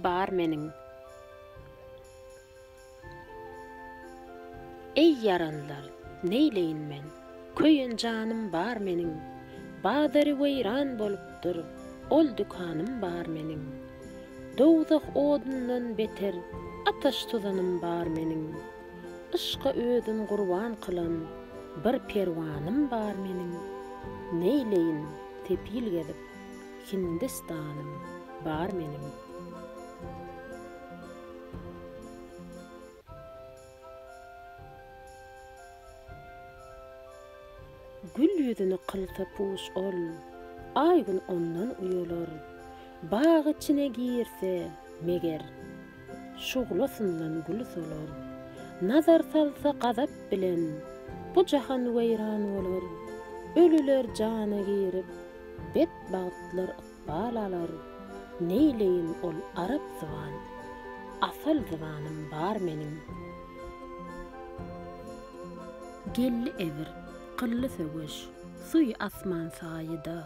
bar meniň. Eý ýaranlar, neýleýin men, köýen janym bar meniň, Bazary weýran bolupdyr, ol dükanym bar meniň. Dowzah odundan beter ataş tuzanym bar meniň. Yşka özün gurban kylan bir perwanym bar meniň. Neýleýin sepil gezip, Hindistanym bar meniň. Gül ýüzüni kylsa puş ol, Aý-gün ondan uýalar. Bag içine girse, meger, Şuglasyndan gül solar. Nazar salsa gazap bilen, Bu jahan weýran bolar. Ölüler jana girip, Betbagtlar ykbal alar. Neýleýin ol arap zyban, Asal zybanym bar meniň. Geldi ebir, kyldy söweş, Suý asman saýyda.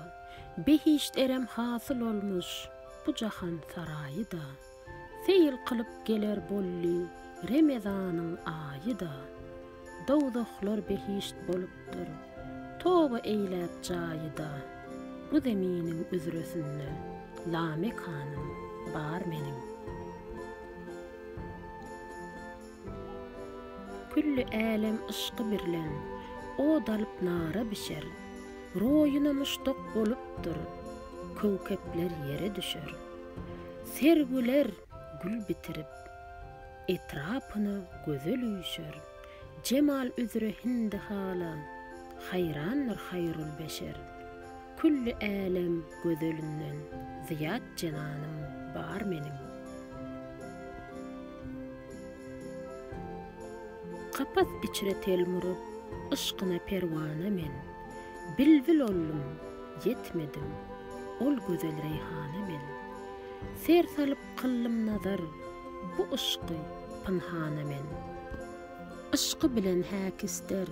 Behişt erem hasyl olmuş, Bu jahan saraýy-da. Seýil kylyp geler boldy, Remezanyň aýy-da. Dowzahlar behişt bolupdyr, Toba eýläp jaýy-da. Bu zeminiň üzresinde, Lamekanym bar meniň. Külli älem yşky birlen, Ot alyp nara bişer. Roýuna muşdak bolupdyr, Köwkepler ýere düşer. Serwiler gül bitirip, Etrapyna gözel üýşer. Jemal üzre hindi hala, Haýrandyr haýrul beşer. Külli älem gözelinden Zyýat jenanym bar meniň. Kapas içre telmuryp, Yşkyna perwana men. Bilbil oldum, ýetmedim, Ol gözel reýhana men. Ser salyp kyldym nazar, Bu yşky pynhana men. Yşky bilen häkister,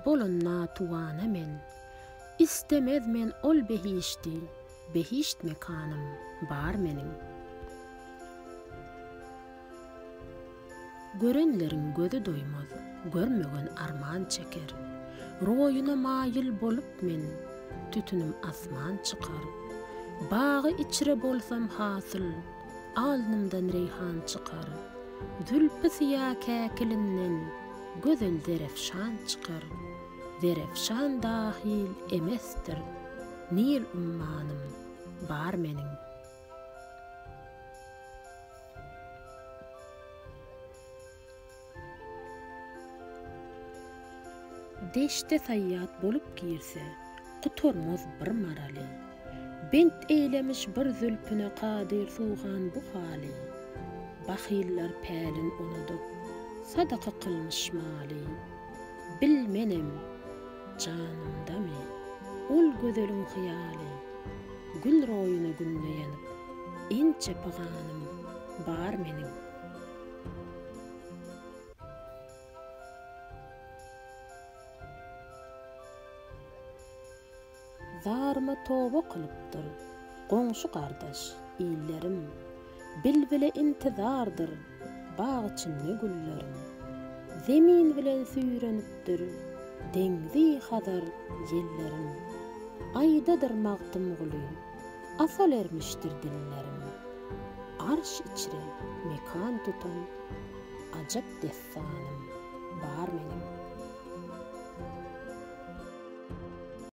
Bolan natuwana men. Istemez men ol behişdi, Behişt mekanym bar meniň. Görenleriň gözi doýmaz, Görmegen arman çeker. Roýuna maýyl bolup men, Tütünim asman çykar. Bagy içre bolsam hasyl, Alnymdan reýhan çykar. Zülpi syýa käkilinden, Gözel zerefşan çykar. Zerefşan dahil emesdir, Nil ummanym bar meniň. Deşte saýýat bolup girse, Gutarmaz bir maraly. Bent eýlemiş bir zülpüne Kadyr Suhan bu haly. Bahyllar pälin unudyp, Sadaka kylmyş maly. Bilmenem, janymdamy, Ol gözeliň hyýaly. Gül roýuna günde ýanyp, Ençe pyganym bar meniň. Zaryma toba kylypdyr, Goňşy gardaş, illerim. Bilbile intizardyr, Bag içinde güllerim. Zemin bilen süýrenipdir, Deňzi Hazar ýellerim. Aýdadyr Magtymguly, Asal ermişdir dillerim. Arş içre mekan tutan, Ajap dessanym bar meniň.